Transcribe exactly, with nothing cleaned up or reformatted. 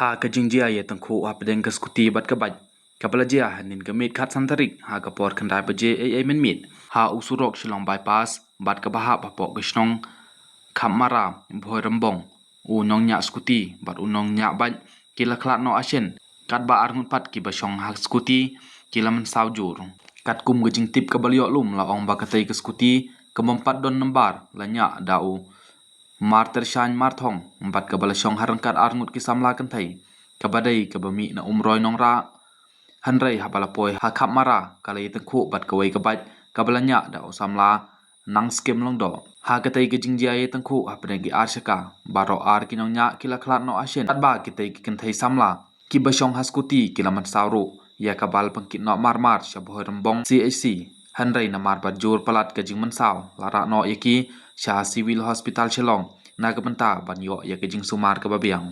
Ha ka jingjia ïatyngkhuh hapdeng ka skuti bad ka bike kaba la jia hynnin ka miet khatsan tarik ha ka por khyndai baje eiei mynmiet ha u surok Shillong Bypass bad kaba hap hapoh ka shnong Khamara Bhoirymbong, u nongñiah skuti bad u nongñiah bike ki la khlad noh ashen, katba arngut pat kiba shong ha skuti ki la mynsaw jur. Katkum ka jingtip kaba la ïoh lum la ong ba katei ka skuti kaba ym pat don nambar la ñiah da u Martyrshain Marthong bad kaba la shong ha ryngkat arngut ki samla kynthei, kaba dei kaba mih na Umroi Nongrah. Hynrei haba la poi ha Khamara ka la ïatyngkhuh bad kawei ka bike kaba la ñiah da u samla Nangskhem Lyngdoh. Ha katei ka jingjia ïatyngkhuh hapdeng ki ar shaka, baroh ar ki nongñiah ki la khlad noh ashen, katba kitei ki kynthei samla kiba shong ha skuti ki la mynsaw ruh ïa kaba la pynkit noh marmar sha Bhoirymbong C H C. Hynrei namar ba jur palat ka jingmynsaw, la rah noh ïa ki sha Civil Hospital Shillong na ka bynta ban ïoh ïa ka jingsumar kaba biang.